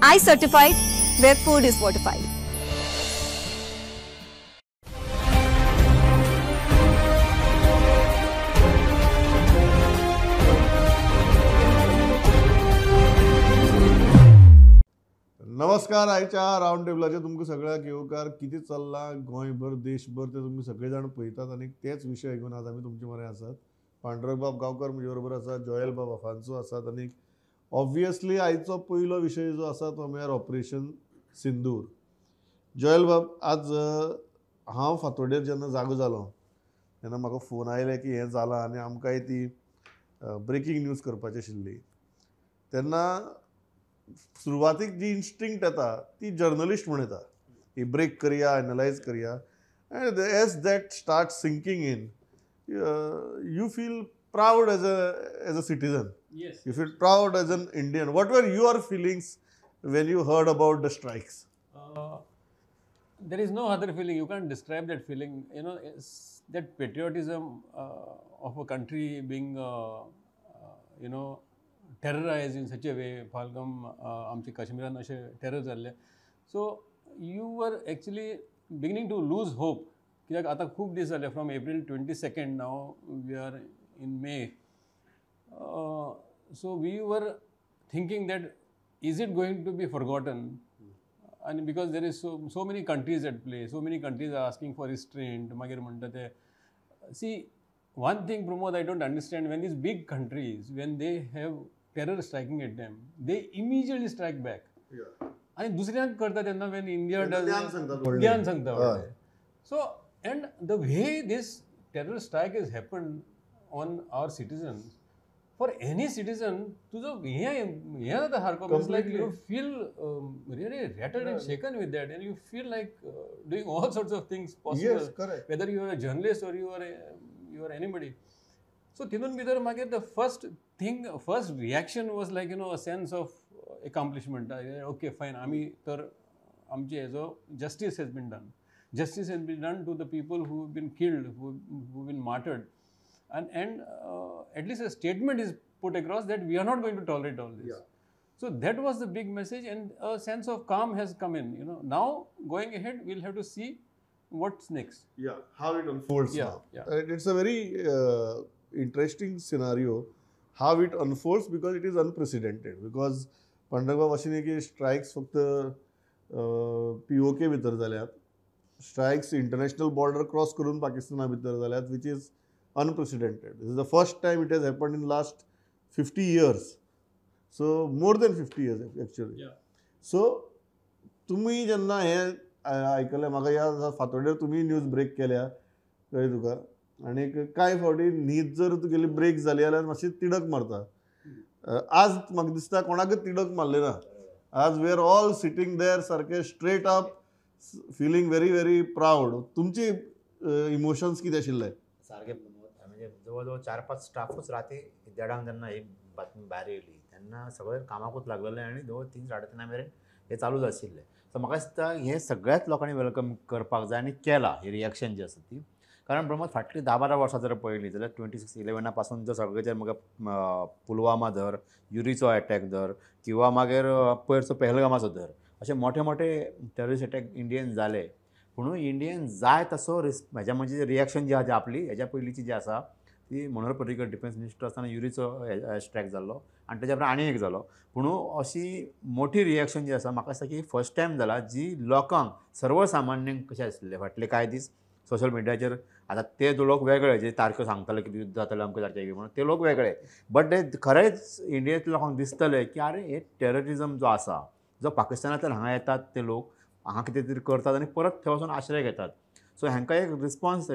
I certified, where food is fortified. नमस्कार. आयच्या round टेबलाचेर तुमकां सगळ्यांक येवकार. कितें चल्लां गोंयभर देशभर तें तुमी सगळे जाण पळयतात आनी तेच विशय घेवन आज आमी तुमचे मरे आसात. पांडुरंगबाब गांवकर म्हजे बरोबर आसात, जोएल बाब अफान्सो आसात आनी ऑब्वियसली आयचो पयलो विशय जो आसा तो म्हळ्यार ऑपरेशन सिंदूर. जोएल बाब, आज हांव फांतोडेर जेन्ना जागो जालो तेन्ना म्हाका फोन आयले की हें जालां आनी आमकांय ती ब्रेकींग न्यूज करपाची आशिल्ली. तेन्ना सुरवातीक जी इन्स्टिंक्ट येता ती जर्नलिस्ट म्हूण येता, ही ब्रेक करया, एनलायज करया. And as that start sinking in, you feel proud as a citizen. You feel proud as an Indian. What were your feelings when you heard about the strikes? There is no other feeling. You can't describe that feeling. You know, it's that patriotism of a country being, you know, terrorized in such a way. Pahalgam, आमचे काश्मीरान अशे terror जाल्ले. So you were actually beginning to lose hope. कित्याक आतां खूब दीस जाले, from April 22, now we are in May. So we were thinking that is it going to be forgotten? And because there is so many countries at play, so many countries are asking for restraint. मागीर म्हणटा ते, see, one thing, Pramod, I don't understand, when these big countries, when they have terror striking at them, they immediately strike back. आनी दुसऱ्यांक करता तेन्ना when India does, ज्ञान सांगता. So, and the way this terror strike has happened on our citizens, for any citizen, तुजो हें जाता सारको, it's like you feel really rattled and shaken with that, and you feel like doing all sorts of things possible. Yes, correct. Whether you are a journalist or you are anybody. So तितून भितर मागीर the first thing, first reaction was like, you know, a sense of accomplishment. Okay, fine, आमी तर आमचे हेजो justice has been done. Justice has been done to the people who have been killed, who been martyred. And at least a statement is put across that we are not going to tolerate all this. Yeah. So that was the big message, and a sense of calm has come in. You know, now going ahead, we'll have to see what's next. Yeah, how it unfolds now. Yeah. It's a very interesting scenario, how it unfolds, because it is unprecedented. Because पांडुरंगबाब अशें न्ही की strikes फक्त POK भितर जाल्यात, strikes international border cross करून पाकिस्ताना भितर जाल्यात, which is unprecedented. This is the first time it has happened in last 50 years. So more than 50 years actually. Yeah. So तुम्ही जेन्ना हें आयकलें, म्हाका याद आसा फांतोडेर तुमी न्यूज ब्रेक केल्या, कळ्ळें तुका, आनी कांय फावटी न्हीद जर तुगेली ब्रेक जाली जाल्यार मातशी तिडक मारता. आज म्हाका दिसता कोणाकच तिडक मारली ना. आज we are all sitting there सारके straight up, feeling very very proud. तुमचे इमोशन्स कितें आशिल्ले? सारके म्हणजे जवळ जवळ 4-5 स्टाफूच राती देडांक जेन्ना ही बातमी भायर येयली तेन्ना सगळे कामाकूच लागलेले आनी जवळ 3-3:30 मेरेन हे चालूच आशिल्लें. सो म्हाका दिसता हें सगळ्याच लोकांनी welcome करपाक जाय आनी केलां ही रिएक्शन जी आसा ती. कारण प्रमोद, फाटलीं 10-12 वर्सां जर पळयलीं जाल्यार 26/11 पासून जर सगळें मागीर पुलवामा धर, युरीचो एटॅक धर, किंवा मागीर पयरचो पेहलगामाचो धर, अशे मोठे मोठे टेररिस्ट एटॅक इंडियेन जाले. पूण इंडियेन जाय तसो हेज्या म्हणजे रिएक्शन जी आसा आपली हेज्या पयलींची जी आसा ती मनोहर पर्रीकर डिफेन्स मिनिस्टर आसतना युरीचो स्ट्रायक जाल्लो आनी तेज्या उपरांत आनी एक जालो. पूण अशी मोठी रिएक्शन जी आसा म्हाका दिसता की फर्स्ट टायम जाला जी लोकांक सर्वसामान्यांक कशें आसलें फाटले कांय दीस सोशल मिडियाचेर. आतां ते लोक वेगळे जे तारख्यो सांगताले की युद्ध जातलें अमकें सारकें म्हणून, ते लोक वेगळे, बट ते खरेंच इंडियेंतल्या लोकांक दिसतलें की आरे हे टेररिजम जो आसा, जो पाकिस्तानांतल्यान हांगा येतात ते लोक हांगा कितें तरी करतात आनी परत थंय वचून आश्रय घेतात. सो हांकां एक रिस्पॉन्स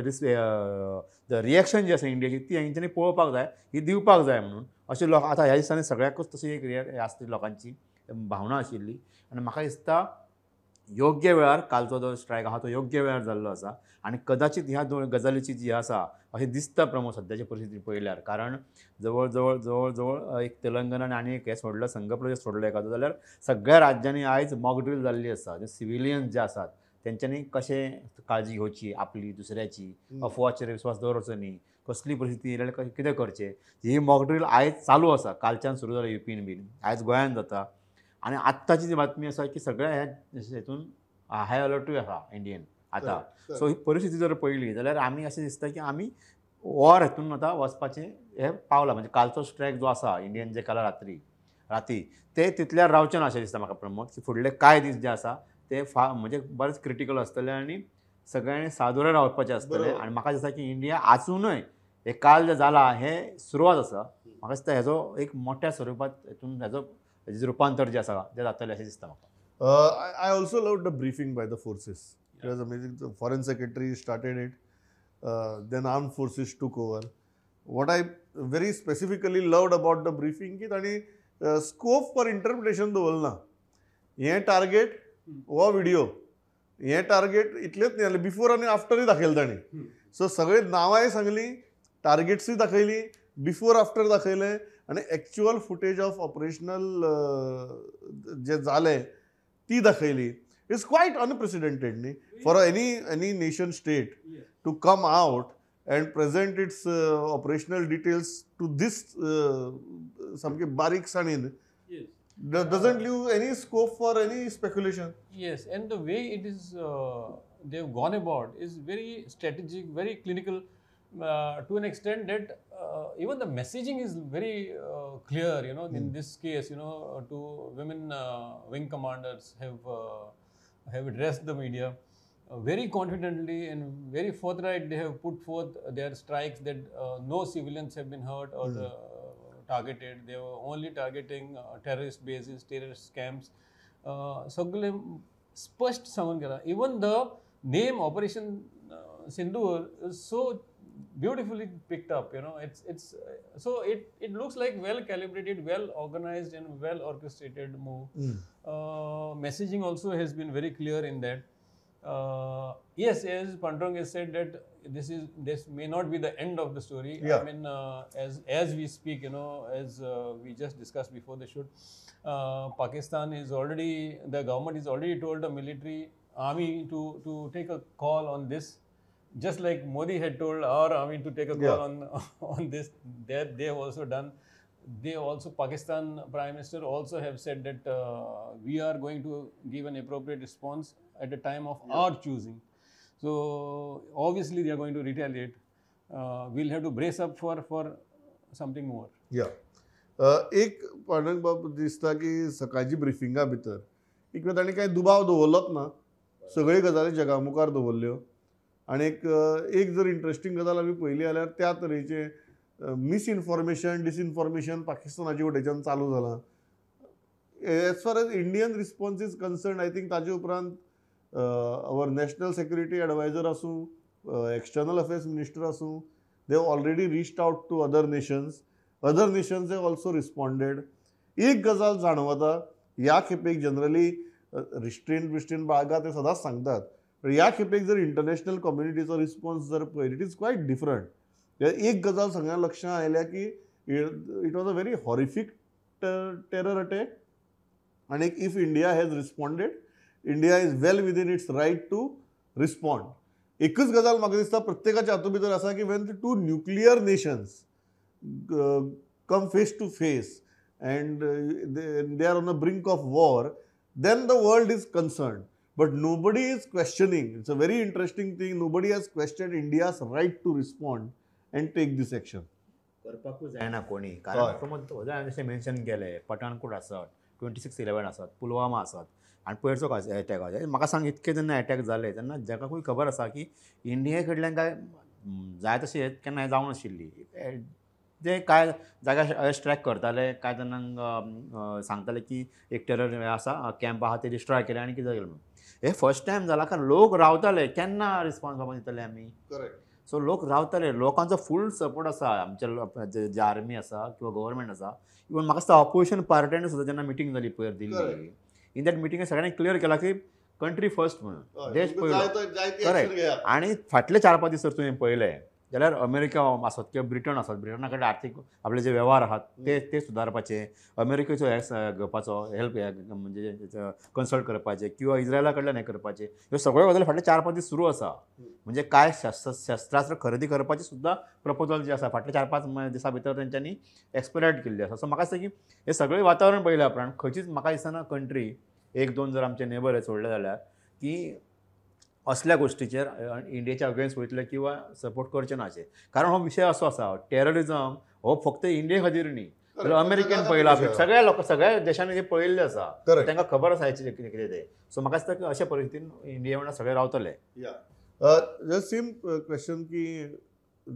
रिएक्शन जी आसा इंडियेची ती हेंच्यांनी पळोवपाक जाय, ही दिवपाक जाय म्हणून अशें लोक आतां ह्या दिसांनी सगळ्याकूच तशी एक आसली लोकांची भावना आशिल्ली. आनी म्हाका दिसता योग्य वेळार कालचो जो स्ट्रायक आसा तो योग्य वेळार जाल्लो आसा आनी कदाचित ह्या दोन गजालीची जी आसा अशें दिसता प्रमोद सद्याची परिस्थिती पळयल्यार. कारण जवळ जवळ जवळ जवळ एक तेलंगणान आनी एक हें सोडलो, संघ प्रदेश सोडलो एखादो, जाल्यार सगळ्या राज्यांनी आयज मॉकड्रील जाल्ली आसा. सिविलियन्स जे आसात तेंच्यांनी कशें काळजी घेवची आपली, दुसऱ्याची, अफवाचेर विस्वास दवरचो न्ही, कसली परिस्थिती येयल्यार कितें करचें, ही मॉकड्रील आयज चालू आसा. कालच्यान सुरू जाली युपीन बीन, आयज गोंयान जाता. आनी आत्ताची जी बातमी आसा की सगळ्या ह्या हेतून हाय अलर्टूय आसा इंडियन आतां. सो ही परिस्थिती जर पळयली जाल्यार आमी अशें दिसता की आमी वॉर हेतून आतां वचपाचें हें पावलां. म्हणजे कालचो स्ट्रायक जो आसा इंडियन जे काल राती ते तितल्यार रावचें ना अशें दिसता म्हाका प्रमोद, की फुडले कांय दीस जे आसा ते म्हणजे बरेच क्रिटिकल आसतले आनी सगळ्यांनी सादूर रावपाचें आसतलें. आनी म्हाका दिसता की इंडिया आसूनय हे काल जें जालां हें सुरवात आसा. म्हाका दिसता हेजो एक मोठ्या स्वरुपात हेतून हेजो रुपांतर जें आसा तें जातलें अशें दिसता म्हाका. I also loved the briefing by the forces. It was amazing. The foreign secretary started it, then armed forces took over. What I very specifically loved about the briefing की तांणी स्कोप फॉर इंटरप्रिटेशन दवरलें ना. हें target हो video, हें target इतलेंच न्ही जालें, बिफोर आनी आफ्टरूय दाखयलें तांणी. सो सगळीं नांवांय सांगलीं, टार्गेट्सूय दाखयलीं, बिफोर आफ्टर दाखयलें आनी एक्चुअल फुटेज ऑफ ऑपरेशनल जें जालें ती दाखयली. It's quite unprecedented न्ही for any nation state to come out and present its operational details to this सामके बारीकसाणीन. Doesn't leave any scope for any speculation. Yes, and the way it is they have gone about is very strategic, very clinical, to an extent that even the messaging is very clear, you know. In this case, you know, two women wing commanders have addressed the media very confidently and very forthright. They have put forth their strikes that no civilians have been hurt or targeted. They were only targeting terrorist bases, terrorist camps. सगळे स्पष्ट सांगून गेला. Even the name Operation Sindoor is so beautifully picked up, you know. It's so it looks like well calibrated, well organized and well orchestrated move. Messaging also has been very clear in that. Yes, as Pandurang has said that this may not be the end of the story. Yeah. I mean, as we speak, you know, as we just discussed before the shoot, Pakistan is already, the government is already told the military army to take a call on this, just like Modi had told our army to take a call on this. That they have also done. They also, Pakistan Prime Minister also have said that we are going to give an appropriate response at the time of our choosing. So obviously they are going to retaliate. We'll have to brace up for something more. Yeah. एक पांडुरंग बाब दिसता की सकाळची ब्रिफिंगा भितर एक वेळ तांणी कांय दुबाव दवरलोच ना, सगळ्यो गजाली जगा मुखार दवरल्यो. आनी एक जर इंट्रस्टींग गजाल आमी पळयली जाल्यार त्या तरेचें मिसइन्फॉर्मेशन, डिसइन्फॉर्मेशन पाकिस्तानाचे वटेच्यान चालू जालां. As far as Indian response is concern, I think ताजे उपरांत our national security adviser आसूं, एक्सटर्नल अफेर्स मिनिस्टर आसूं, they have already reached out to other nations. Other nations have also responded. एक गजाल जाणवता ह्या खेपेक जनरली रिस्ट्रेन बिस्ट्रेन बाळगा ते सदांच सांगतात, पण ह्या खेपेक जर इंटरनॅशनल कम्युनिटीचो रिस्पॉन्स जर पळयत, it is quite different. एक गजाल सगळ्यांक लक्षांत आयल्या की it was a very horrific terror attack आनी if India has responded, India is well within its right to respond. एकच गजाल म्हाका दिसता प्रत्येकाच्या हातूंत भितर आसा की when two nuclear nations come face to face and they are on the brink of war, then the world is concerned. But nobody is questioning. It's a very interesting thing. Nobody has questioned India's right to respond and take this action. करपाकूच जायना कोणी, कारण प्रमोद जशें mention केलें, पठाणकोट आसत, 26/11 आसत, पुलवामा आसत आनी पयरचो एटॅक आसा. म्हाका सांग, इतके जेन्ना एटॅक जाले तेन्ना जगाकूय खबर आसा की इंडिये कडल्यान काय जाय तशें केन्ना हें जावंक नाशिल्ली. ते कांय जाग्यार स्ट्रायक करताले, कांय जाणांक सांगताले की एक टेरर आसा, कॅम्प आसा, ते डिस्ट्रॉय केले आनी कितें केलें म्हणून. हे फर्स्ट टायम जाला, कारण लोक रावताले केन्ना रिस्पॉन्स बाबा दितले आमी. करेक्ट. सो लोक रावताले, लोकांचो फूल सपोर्ट आसा आमच्या जे आर्मी आसा किंवा गव्हर्मेंट आसा. इवन म्हाका दिसता ऑपोजिशन पार्ट्यांनी सुद्दां जेन्ना मिटींग जाली पयर दिल्ली, इन that मिटींगे सगळ्यांनी क्लियर केला की कंट्री फर्स्ट म्हणून, देश पयलो. करेक्ट. आनी फाटले 4-5 दीस जर तुवें पळयलें जाल्यार अमेरिका आसत किंवा ब्रिटन आसत, ब्रिटना कडेन आर्थीक आपले जे वेव्हार आहात ते ते सुदारपाचे, अमेरिकेचो हे घेवपाचो हेल्प म्हणजे कन्सल्ट करपाचें किंवा इस्रायला कडल्यान हें करपाचें, ह्यो सगळ्यो गजाली फाटले 4-5 दीस सुरू आसा. म्हणजे काय शस्त्रास्त्र खरेदी करपाचें सुद्दां प्रपोजल जे आसा फाटले 4-5 दिसां भितर तेंच्यांनी एक्सपिरायट केल्ली आसा. सो म्हाका दिसता की हें सगळें वातावरण पळयल्या उपरांत खंयचीच म्हाका दिसना कंट्री 1-2 जर आमचे नेबर हे सोडले जाल्यार की असल्या गोष्टीचेर इंडियेच्या अगेन्स्ट वयतले किंवा सपोर्ट करचे ना अशें. कारण हो विशय असो आसा, टेररिजम हो फक्त इंडिये खातीर न्ही, अमेरिकेन पळयला, सगळ्या लोक सगळ्या देशांनी ते पळयल्लें आसा, तांकां खबर आसा हेचें कितें तें. सो म्हाका दिसता की अशा परिस्थितीन इंडिया वांगडा सगळे रावतले. जस्ट सेम क्वेश्चन की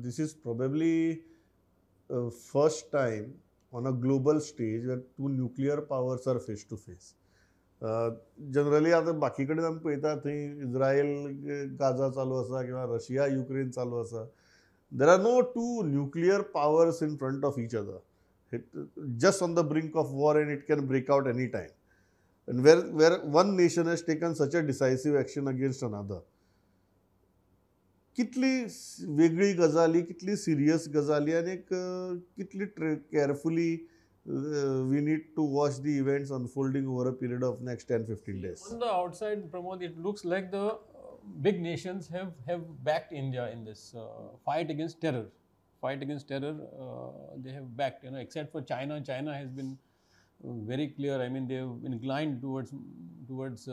this is probably first time on a global stage where two nuclear powers are face to face. Generally आतां बाकी कडेन आमी पळयता थंय इस्रायल गाजा चालू आसा किंवा रशिया युक्रेन चालू आसा. There are no two nuclear powers in front of each other, just on the brink of war and it can break out any time. And where one nation has taken such a decisive action against another. कितली वेगळी गजाली, कितली serious गजाली आनी कितली carefully we need to watch the events unfolding over a period of next 10-15 days. On the outside, Pramod, it looks like the big nations have backed India in this fight against terror. Fight against terror, they have backed, you know, except for China. China has been very clear. I mean, they have inclined towards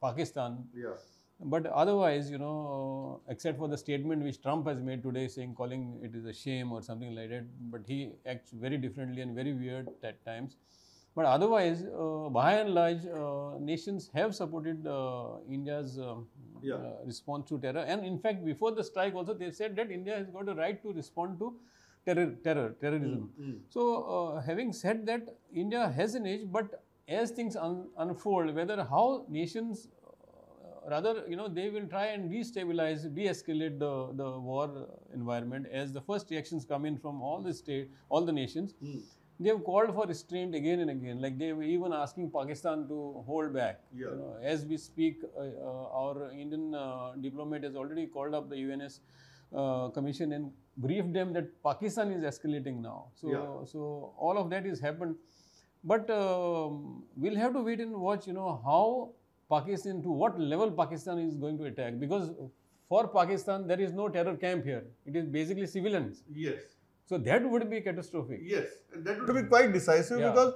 Pakistan. Yeah. But otherwise, you know, except for the statement which Trump has made today saying, calling it is a shame or something like that, but he acts very differently and very weird at times. But otherwise, by and large, nations have supported India's response to terror. And in fact, before the strike also, they said that India has got a right to respond to terrorism. So, having said that, India has an edge, but as things unfold, whether how nations, rather, you know, they will try and destabilize, de-escalate the war environment as the first reactions come in from all the state, all the nations. They have called for restraint again and again. Like they were even asking Pakistan to hold back. Yeah. You know, as we speak, our Indian diplomat has already called up the UNS Commission and briefed them that Pakistan is escalating now. So, so all of that has happened. But we'll have to wait and watch, you know, how Pakistan, to what level Pakistan is going to attack, because for Pakistan there is no terror camp here. It is basically civilians. Yes. So that would be catastrophic. Yes, and that would be quite decisive because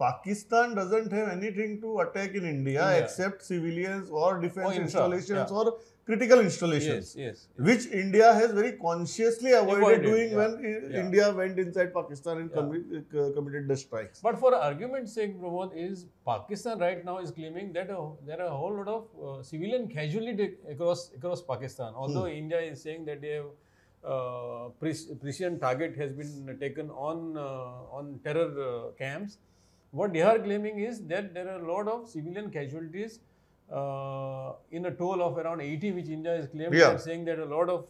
Pakistan doesn't have anything to attack in India except civilians or defense installations or critical installations. Yes, yes. Which India has very consciously avoided doing when India went inside Pakistan and committed the strikes. But for argument's sake, Pramod, is Pakistan right now is claiming that there are a whole lot of civilian casualty across Pakistan. Although India is saying that they have precision target has been taken on terror camps. What they are claiming is that there are a lot of civilian casualties in a toll of around 80, which India has claimed. They are saying that a lot of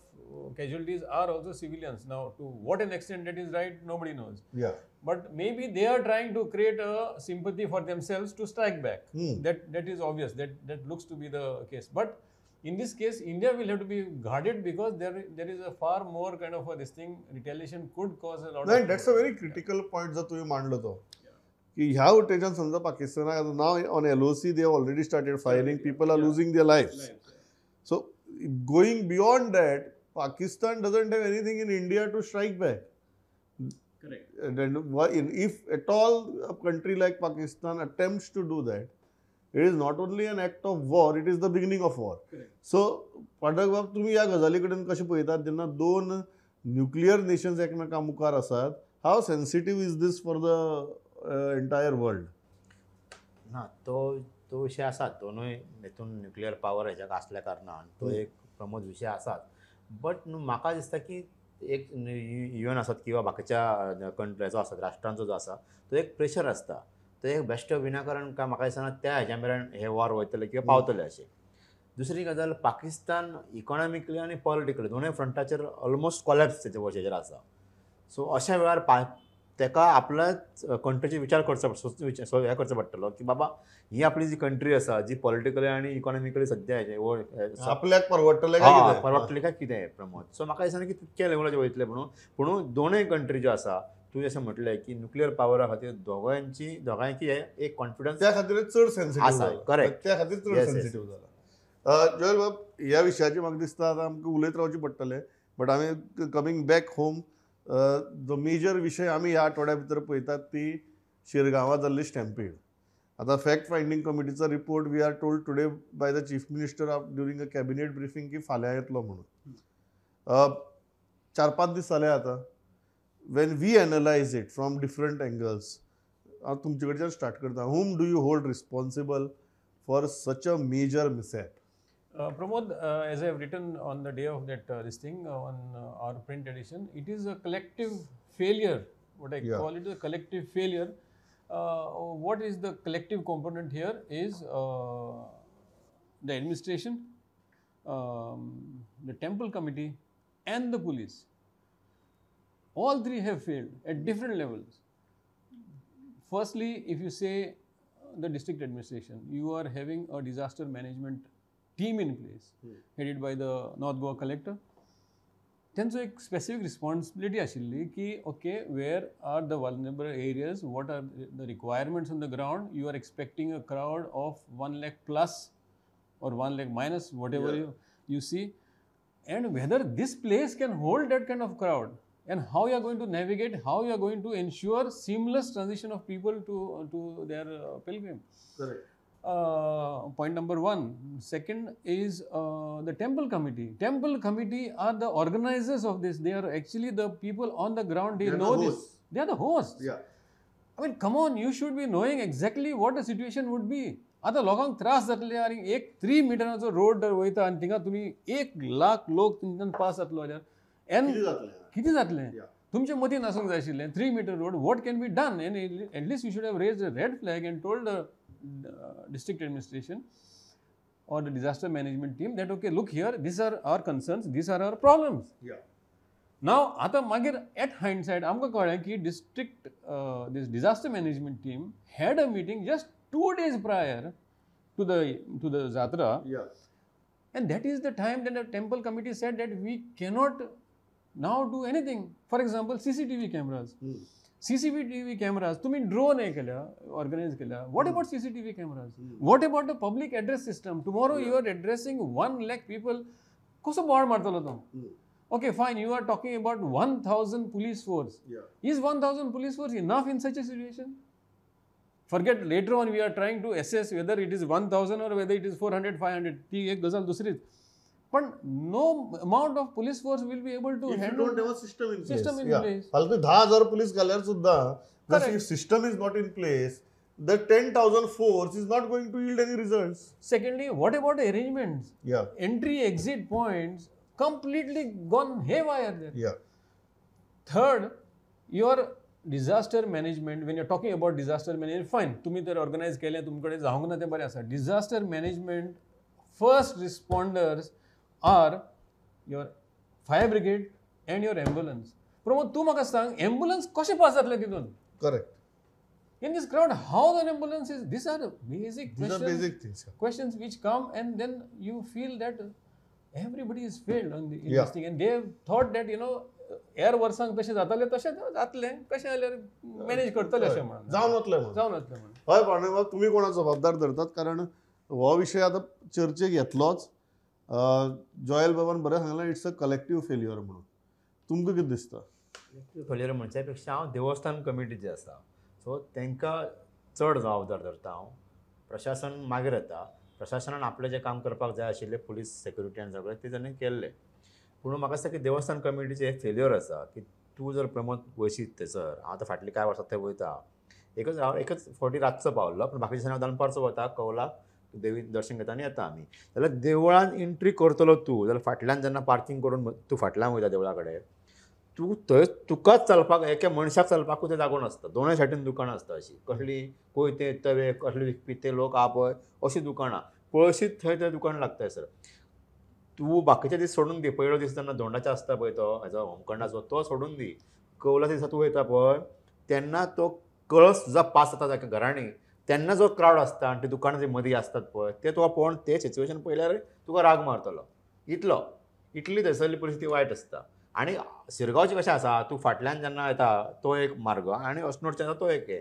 casualties are also civilians. Now, to what an extent that is right, nobody knows. Yeah. But maybe they are trying to create a sympathy for themselves to strike back. That is obvious. That looks to be the case. But in this case, India will have to be guarded because there is a far more kind of a this thing, retaliation could cause a lot of... That's a very critical point that you मांडलो तो. की ह्या वटेच्यान समजा पाकिस्तानाक now on LOC they have already started firing, people are losing their lives. So going beyond that, Pakistan doesn't have anything in India to strike back. Correct. And if at all a country like Pakistan attempts to do that, it is not only an act of war, it is the beginning of war. Correct. So, Pandurang बाब, तुम्ही ह्या गजाली कडेन कशें पळयतात जेन्ना दोन nuclear nations एकमेकां मुखार आसात, how sensitive is this for the entire world? ना, तो तो विशय आसात दोनूय हेतून न्युक्लियर पावर हेज्याक आसल्या कारणान तो एक प्रमोद विशय आसात. बट न्हू म्हाका दिसता की एक युएन आसत किंवा बाकीच्या कंट्रीचो आसत राष्ट्रांचो जो आसा तो एक प्रेशर आसता, तो एक बेश्ट विनाकारण काय म्हाका दिसना त्या हेज्या मेरेन हे वॉर वयतले किंवा पावतले अशें. दुसरी गजाल, पाकिस्तान इकॉनॉमिकली आनी पॉलिटिकली दोनूय फ्रंटाचेर ऑलमोस्ट कॉलॅप्स तेजे वशेचेर आसा. सो अशा वेळार ताका आपल्याच कंट्रीचे विचार करचो हें करचो पडटलो की बाबा ही आपली जी कंट्री आसा जी पॉलिटिकली आनी इकॉनॉमिकली सद्या आपल्याक परवडटलें काय परवडटलें काय कितें प्रमोद. सो म्हाका दिसना की तितक्या लेवलाचेर वयतलें म्हणून. पूण दोनूय कंट्री ज्यो आसा तूं जशें म्हटलें की न्युक्लियर पावरा खातीर दोगांयची एक कॉन्फिडन्स त्या खातीर चड सेन्सिटीव आसा. करेक्ट, त्या खातीर चड सेन्सिटीव जाला. जोएल बाब, ह्या विशयाचेर म्हाका दिसता आतां आमकां उलयत रावचें पडटलें, बट आमी कमींग बॅक होम जो मेजर विशय आमी ह्या आठवड्या भितर पळयतात ती शिरगांवां जाल्ली स्टॅम्पीड. आतां फॅक्ट फायंडींग कमिटीचो report we are told today by the chief minister of during a cabinet briefing की फाल्यां येतलो म्हणून. 4-5 दीस जाले आतां. When we analyse it from different angles, हांव तुमचे कडच्यान स्टार्ट करता. Whom do you hold responsible for such a major mishap? Pramod, as I have written on the day of that this thing on our print edition, it is a collective failure. What I call it a collective failure. What is the collective component here is the administration, the temple committee and the police. All three have failed at different levels. Firstly, if you say the district administration, you are having a disaster management team in place, headed by the North Goa collector. तेंचो एक specific responsibility आशिल्ली की okay, where are the vulnerable areas, what are the requirements on the ground. You are expecting a crowd of 1 lakh plus or 1 lakh minus, whatever you see, and whether this place can hold that kind of crowd and how you are going to navigate, how you are going to ensure seamless transition of people to their pilgrim. Correct. Point number one. Second is the temple committee. Temple committee are the organizers of this. They are actually the people on the ground. They know this. They are the hosts. Yeah. I mean, come on, you should be knowing exactly what the situation would be. आतां लोकांक त्रास जातले आनी एक 3 मिटराचो road वयता आनी थिंगा तुमी 1 लाख लोक तुमच्यान पास जातलो जाल्यार एन कितें जातलें तुमचे मतीन आसूंक जाय आशिल्लें. 3 metre road, what can be done? And at least you should have raised a red flag and told the district administration or the disaster management team that okay, look here, these are our concerns, these are our problems. Yeah. Now आता मागीर at hindsight आमकां कळ्ळें की district this disaster management team had a meeting just 2 days prior to the Jatra. Yeah. And that is the time that the temple committee said that we cannot now do anything. For example, CCTV cameras. CCTV cameras, तुम्ही drone हे केल्या, organise केल्या. What about CCTV cameras? What about the public address system? Tomorrow you are addressing 1 lakh people. कसो बोवाळ मारतलो तो? Okay, fine, you are talking about 1,000 police force. Is 1,000 police force enough in such a situation? Forget later on we are trying to assess whether it is 1,000 or whether it is 400, 500. ती एक गजाल दुसरीच. पण no amount of police force will be able to handle. If you don't have a system in place. System in place. फालतू 10,000 police घाल्यार सुद्धा if system is not in place, the 10,000 force is not going to yield any results. Secondly, what about the arrangements? Yeah. Entry, exit points completely gone haywire there. Yeah. Third, your disaster management, when you're talking about disaster management, fine, तुम्ही तर organise केलें, तुमकडे जावंक ना तें बरें आसा. Disaster management, first responders are your fire brigade and your ambulance. Pramod, तूं म्हाका सांग, एम्बुलन्स कशें पास जातलें तितून? Correct. In this crowd, how an ambulance is? These are basic These are basic things. Questions which come, and then you feel that everybody is failed on the, in this thing, and they have thought that, you know, air वर्सांक तशें जातालें तशें जातलें, कशें जाल्यार manage करतलें अशें म्हणून जावन वतलें म्हणून जावन वतलें म्हणून. हय पांडुरंग, तुमी कोणा जबाबदार धरतात? कारण हो विशय आतां चर्चेक येतलोच. जॉयल बाबान बरें सांगलें, it's a collective failure म्हणून. तुमकां कितें दिसता? कलेक्टीव फेल्युअर म्हणच्या पेक्षा हांव देवस्थान कमिटी जी आसा सो तांकां चड जबाबदार धरता हांव. प्रशासन मागीर येता. प्रशासनान आपलें जें काम करपाक जाय आशिल्लें पुलीस सेक्युरिटी आनी सगळें तें ताणें केल्लें. पूण म्हाका दिसता की देवस्थान कमिटीचें हें फेल्युअर आसा की तूं जर प्रमोद वयशीत थंयसर, हांव आतां फाटलीं कांय वर्सां थंय वयता, एकच हांव एकच फावटी रातचो पावल्लो, पूण बाकीच्या दिसांनी हांव दनपारचो वता, कौलाक देवी दर्शन घेता आनी येता आमी. जाल्यार देवळान एंट्री करतलो तूं जाल्यार फाटल्यान जेन्ना पार्कींग करून तूं फाटल्यान वयता देवळा कडेन, तूं थंय तुकाच चलपाक एका मनशाक चलपाकूच थंय जागो नासता. दोनूय सायडीन दुकानां आसता अशीं कसलीं कोयते तवे कसले विकपी ते लोक आपय अशीं दुकानां पळशीत थंय तें दुकान लागता सर. तूं बाकीचे दीस सोडून दी, पयलो दीस जेन्ना धोंडाचो आसता पळय तो हेजो होमखंडाचो तो सोडून दी, कौलाच्या दिसा तूं वयता पळय तेन्ना तो कळस सुद्दां पास जाता ताका घरांनी तेन्ना जो क्रावड आसता आनी ती दुकानां जी मदीं आसतात पळय ते तुका पळोवन ते सिच्युएशन पळयल्यार तुका राग मारतलो. इतलो इतली थंयसरली परिस्थिती वायट आसता. आनी शिरगांवचें कशें आसा, तूं फाटल्यान जेन्ना येता तो एक मार्ग आनी अस्नोडच्यान तो एक हे,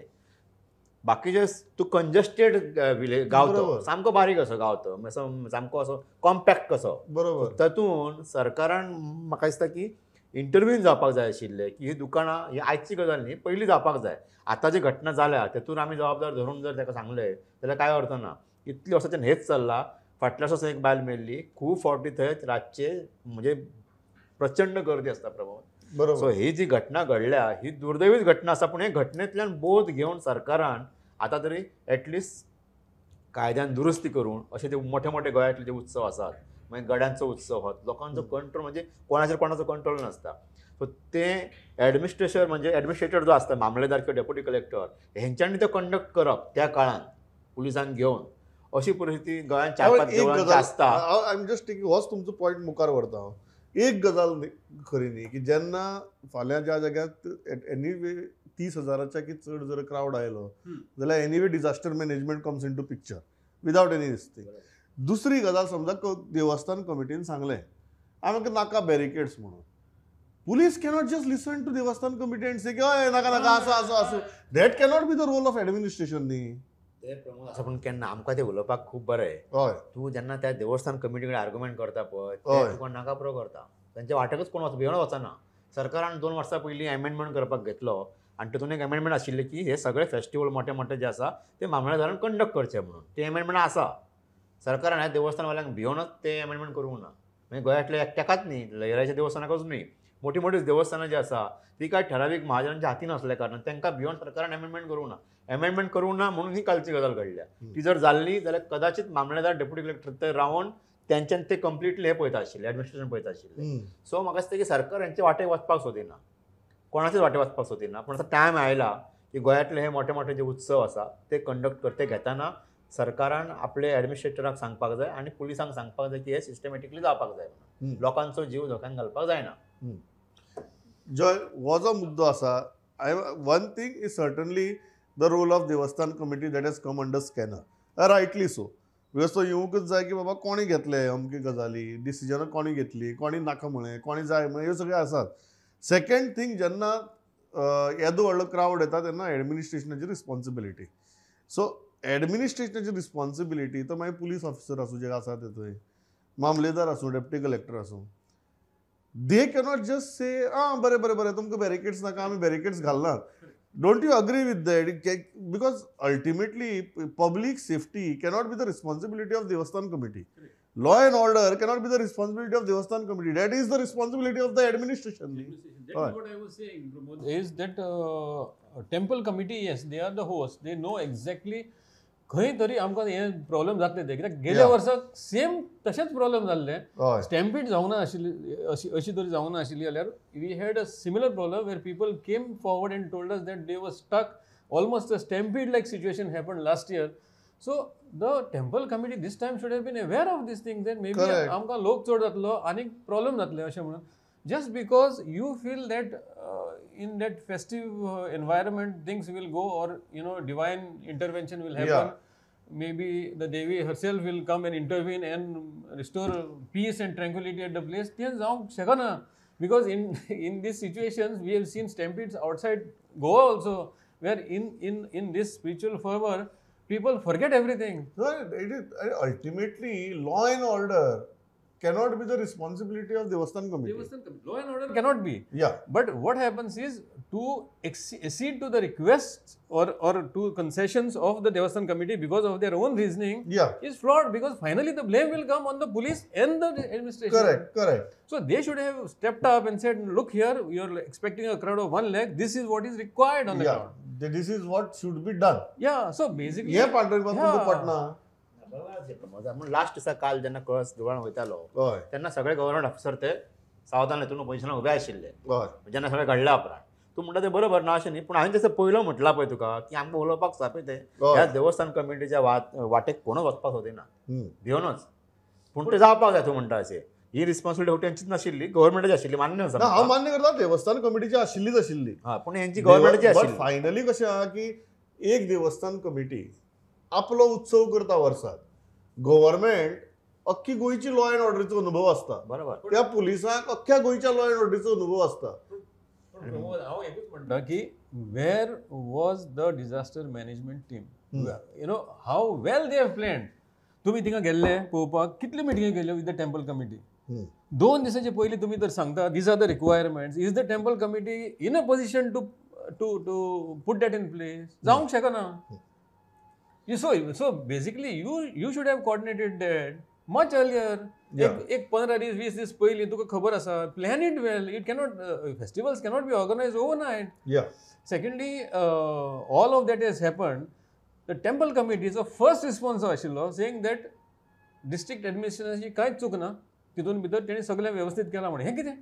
बाकीचे तूं कंजस्टेड विलेज गांव तो सामको बारीक असो गांव तो सामको असो कॉम्पॅक्ट कसो. बरोबर. तातूंत सरकारान म्हाका दिसता की इंटरव्यून जावपाक जाय आशिल्लें की ही दुकानां ही आयची गजाल न्ही, पयलीं जावपाक जाय. आतां जी घटना जाल्या तेतून आमी जबाबदार धरून जर ताका सांगलें जाल्यार कांय अर्थ ना. इतली वर्सांच्यान हेच चल्लां. फाटल्या वर्सा एक बायल मेल्ली, खूब फावटी थंय रातचे म्हणजे प्रचंड गर्दी आसता प्रमोद. बरोबर. सो ही जी घटना घडल्या ही दुर्दैवीच घटना आसा, पूण हे घटनेंतल्यान बोध घेवन सरकारान आतां तरी एटलिस्ट कायद्यान दुरुस्ती करून अशे जे मोठे मोठे गोंयांतले जे उत्सव आसात, मागीर गड्यांचो उत्सव हो लोकांचो कंट्रोल म्हणजे कोणाचेर कोणाचो कंट्रोल नासता. सो ते एडमिनिस्ट्रेशन म्हणजे एडमिनिस्ट्रेटर जो आसता मामलेदार किंवा डेप्युटी कलेक्टर हेंच्यांनी तो कंडक्ट करप त्या काळान पुलिसांक घेवन, अशी परिस्थिती गोंयांत 4-5 देवळांची आसता. I am just taking होच तुमचो पॉयंट मुखार व्हरता हांव. एक गजाल खरी न्ही की जेन्ना फाल्यां ज्या जाग्यार एनीवे 30,000 की चड जर क्रावड आयलो जाल्यार anyway disaster management comes into picture without any this thing. दुसरी गजाल, समजा देवस्थान कमिटीन सांगलें आमकां नाका बॅरिकेड्स म्हणून, police cannot just listen to Devasthan committee and say की हय नाका नाका आसूं आसूं आसूं. That cannot be the role of administration न्ही. ते प्रमोद आसा, पूण केन्ना आमकां तें उलोवपाक खूब बरें. हय. तूं जेन्ना त्या देवस्थान कमिटी कडेन आर्ग्युमेंट करता पळय ते तुका नाका पुरो करता, तांच्या वाटेकच कोण भिवन वचना. सरकारान 2 वर्सां पयलीं एमेंडमेंट करपाक घेतलो आनी तितून एक एमेंडमेंट आशिल्लें की हे सगळे फेस्टिवल मोठे मोठे जे आसा ते मामलेदारान कंडक्ट करचे म्हणून. ते एमेंडमेंट आसा. सरकारान ह्या देवस्थानवाल्यांक भिवनच ते एमेंडमेंट करूंक ना. म्हणजे गोंयांतल्या एकट्याकाच न्ही, लयराईच्या देवस्थानाकच न्ही, मोठी मोठी देवस्थानां जी आसा ती काय ठरावीक महाजनांच्या हातीन आसल्या कारणान तांकां भिवन सरकारान एमेंडमेंट करूंक ना. एमेंडमेंट करूंक ना म्हणून ही कालची गजाल घडल्या. ती जर जाल्ली जाल्यार कदाचित मामलेदार डेप्युटी कलेक्टर थंय रावन तेंच्यान ते कंप्लिटली हे पळयता आशिल्ले, एडमिनिस्ट्रेशन पळयता आशिल्लें. सो म्हाका दिसता की सरकार हेंचे वाटेक वचपाक सोदिना, कोणाचेच वाटेक वचपाक सोदिना. पूण आतां टायम आयला की गोंयांतले हे मोठे मोठे जे उत्सव आसा ते कंडक्ट करते घेतना सरकारान आपले एडमिनिस्ट्रेटराक सांगपाक जाय आनी पुलिसांक सांगपाक जाय की हे सिस्टमॅटिकली जावपाक जाय म्हणून, लोकांचो जीव धोक्यान घालपाक जायना. जय हो जो मुद्दो आसा, I one thing is certainly the role of Devasthan committee that has come under scanner, rightly so. Because तो येवंकच जाय की बाबा कोणी घेतले अमकी गजाली, डिसिजनां कोणी घेतली, कोणी नाका म्हळें, कोणी जाय म्हळें, ह्यो सगळ्यो आसात. सेकंड थींग, जेन्ना येदो व्हडलो क्रावड येता तेन्ना एडमिनिस्ट्रेशनाची रिस्पॉन्सिबिलिटी. सो एडमिनिस्ट्रेशनाची रिस्पॉन्सिबिलिटी तो मागीर पुलीस ऑफिसर आसूं जे आसा ते थंय, मामलेदार आसूं, डेप्युटी कलेक्टर आसूं, they cannot just से आं बरें बरें बरें तुमकां बॅरिकेड्स नाका आमी बॅरिकेड्स घालनात. Don't you agree with that? Because ultimately public safety cannot be the responsibility of Devasthan committee. Law and order cannot be the responsibility of Devasthan committee. That is the responsibility of the administration. That is what I was saying, Pramod, is that temple committee, yes, they are the host. They know exactly खंय तरी आमकां हे problem जातले ते, कित्याक गेल्या वर्साक same तशेंच प्रॉब्लम जाल्ले. स्टॅम्पीड जावंक ना आशिल्ली, अशी अशी तरी जावंक ना आशिल्ली जाल्यार we had a similar problem where people came forward and told us that they were stuck, almost a stampede like situation happen last year. So the temple committee this time should have been aware of this thing that maybe आमकां लोक चड जातलो आनी problem जातले अशें म्हणून. Just because you feel that in that festive environment things will go, or you know divine intervention will happen, maybe the Devi herself will come and intervene and restore peace and tranquility at the place, तें जावंक शकना. Because in these situations we have seen stampedes outside Goa also, where in this spiritual fervor people forget everything. No, it is ultimately law and order cannot be the responsibility of Devasthan committee. Devasthan committee. Law and order cannot be. Yeah. But what happens is to accede to the requests or to concessions of the Devasthan committee because of their own reasoning, is flawed, because finally the blame will come on the police and the administration. Correct, correct. So they should have stepped up and said, look here, you are expecting a crowd of 1 lakh. This is what is required on the ground. This is what should be done. Yeah. So basically. Yeah, Pandurang. म्हणून last दिसा काल जेन्ना कळस देवळान वयतालो तेन्ना सगळे government officer ते सावधान हितून पोजिशनाक उबे आशिल्ले. जेन्ना सगळें घडल्या उपरांत तूं म्हणटा तें बरोबर ना अशें न्ही, पूण हांवें तशें पयलो म्हटलां पळय तुका की आमकां उलोवपाक जाय तें ह्या देवस्थान कमिटीच्या वाटेक कोणूच वचपाक सोदिना भिवनच. पूण तें जावपाक जाय. तूं म्हणटा अशें ही रिस्पॉन्सिबिलिटी हेंचीच नाशिल्ली, गव्हर्मेंटाची आशिल्ली, मान्य आसा. हांव मान्य करता देवस्थान कमिटीची आशिल्लीच आशिल्ली, हां, पूण हेंची गव्हर्मेंटाची आशिल्ली. फायनली कशें आहा की एक देवस्थान कमिटी आपलो उत्सव करता वर्साक, गव्हर्मेंट अख्खी गोंयची लॉ एंड ऑर्डरीचो अनुभव आसता, बरोबर, त्या पुलिसांक अख्ख्या गोंयच्या लॉ एंड ऑर्डरीचो अनुभव आसता. हांव एकूच म्हणटा की where was the disaster management team, you know how well they have planned. तुमी थिंगा गेल्ले पळोवपाक, कितल्यो मिटिंगी केल्यो विथ the temple committee? 2 दिसांचे पयलीं तुमी तर सांगता these are the requirements, is the temple committee in a position to to to put that in place? जावंक शकना. You so so basically you you should have coordinated that much earlier. एक 15 दीस 20 दीस पयलीं तुका खबर आसा, plan it well. It cannot, festivals cannot be organise overnight. Secondly, all of that has happened. The temple कमिटीचो first response आशिल्लो saying that district एडमिनिस्ट्रेशनाची कांयच चूक ना, तितून भितर तेणी सगळें वेवस्थीत केलां म्हण. हें कितें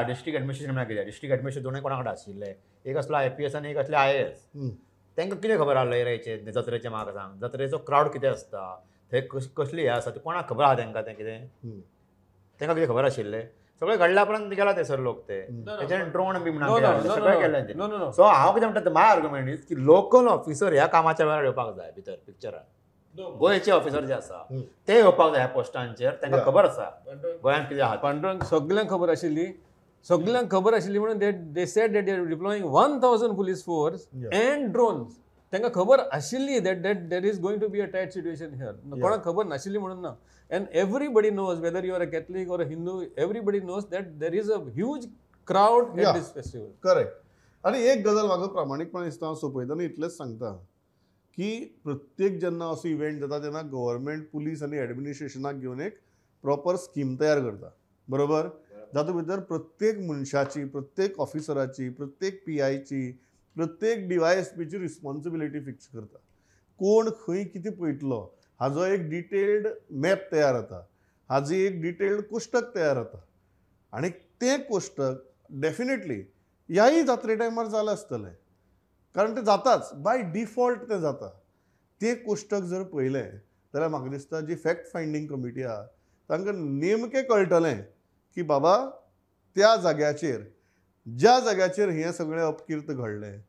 डिस्ट्रिक्ट एडमिनिस्ट्रेशन म्हळ्यार कितें? डिस्ट्रिक्ट एडमिनिस्ट्रेशन दोनूय कोणा कडेन आशिल्लें, एक आसलो IPS आनी एक आसले IAS. तांकां कितें खबर आसलें हेचें जत्रेचें? म्हाका सांग, जत्रेचो क्रावड कितें आसता, थंय कसली हें आसा तें कोणाक खबर आसा तांकां? तें कितें तांकां कितें खबर आशिल्लें? सगळें घडल्या उपरांत गेला ते सर लोक, ते तेच्यान ड्रोन बी म्हणून सगळें केलें. सो हांव कितें म्हणटा, my argument is की लोकल ऑफिसर ह्या कामाच्या वेळार येवपाक जाय भितर पिक्चरान. गोंयचे ऑफिसर जे आसा ते येवपाक जाय ह्या पोस्टांचेर, तांकां खबर आसा गोंयांत कितें आसा. पांडुरंग सगल्यांक खबर आशिल्ली, सगल्यांक खबर आशिल्ली म्हणून they said that they are deploying 1000 police force and drones. तांकां खबर आशिल्ली that that there is going to be a tight situation here. कोणाक खबर नाशिल्ली म्हणून ना. And everybody knows, whether you are a Catholic or a Hindu, everybody knows that there is a huge crowd at this festival. Correct. आनी एक गजाल म्हाका प्रामाणीकपणान दिसता, हांव सोंपयतना इतलेंच सांगता की प्रत्येक जेन्ना असो इव्हेंट जाता तेन्ना गव्हर्मेंट पुलीस आनी एडमिनिस्ट्रेशनाक घेवन एक प्रॉपर स्कीम तयार करता, बरोबर? जातूंत भितर प्रत्येक मनशाची, प्रत्येक ऑफिसराची, प्रत्येक PIची, प्रत्येक DYSPची रिस्पॉन्सिबिलिटी फिक्स करता. कोण खंय कितें पळयतलो हाजो एक डिटेल्ड मॅप तयार जाता, हाजी एक डिटेल्ड कोश्टक तयार जाता आनी तें कोश्टक डेफिनेटली ह्याय जात्रे टायमार जालें आसतलें, कारण तें जाताच बाय डिफॉल्ट तें जाता. तें कोश्टक जर पळयलें जाल्यार म्हाका दिसता जी फॅक्ट फायंडींग कमिटी आहा तांकां नेमकें कळटलें की बाबा त्या जाग्याचेर, ज्या जाग्याचेर हें सगळें अपकीर्त घडलें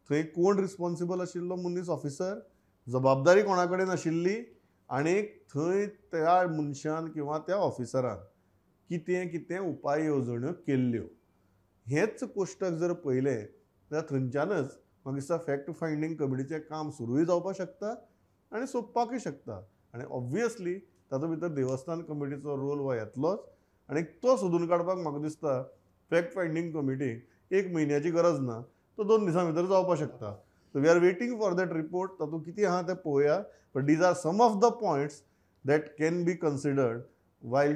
थंय कोण रिस्पॉन्सिबल आशिल्लो मनीस, ऑफिसर, जबाबदारी कोणा कडेन आशिल्ली आनी थंय त्या मनशान किंवा त्या ऑफिसरान कितें कितें उपाय येवजण्यो केल्ल्यो. हेंच कोश्टक जर पळयलें जाल्यार थंयच्यानच म्हाका दिसता फॅक्ट फायंडींग कमिटीचें काम सुरूय जावपाक शकता आनी सोंपपाकूय शकता. आनी ऑब्वियसली तातूंत भितर देवस्थान कमिटीचो रोल हो येतलोच आनी तो सोदून काडपाक म्हाका दिसता फॅक्ट फायंडींग कमिटीक 1 म्हयन्याची गरज ना, तो 2 दिसां भितर जावपाक शकता. So we are waiting for that report. तातूंत कितें आहा तें पळोवया, but these are some of the points that can be considered while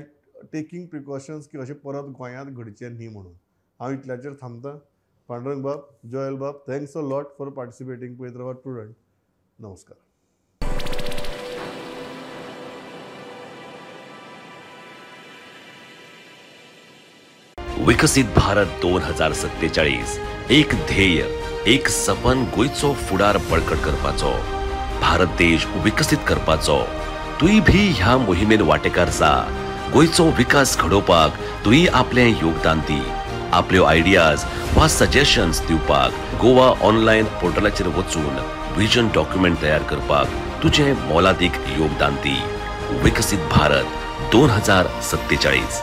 taking precautions की अशें परत गोंयांत घडचें न्ही म्हणून. हांव इतल्याचेर थांबता. पांडुरंग बाब, जोएल बाब, thanks a lot for participating. पळयत रावात प्रुडंट. नमस्कार. विकसित भारत 2047 एक ध्येय, एक सपन गोंयचो फुडार बळकट करपाचो, भारत देश विकसीत करपाचो. तुय भी ह्या मोहिमेन वांटेकार जा. गोंयचो विकास घडोवपाक तुय आपलें योगदान दी. आपल्यो आयडियाज वा सजेशन्स दिवपाक गोवा ऑनलायन पोर्टलाचेर वचून विजन डॉक्युमेंट तयार करपाक तुजें मोलादीक योगदान दी. विकसीत भारत 2047.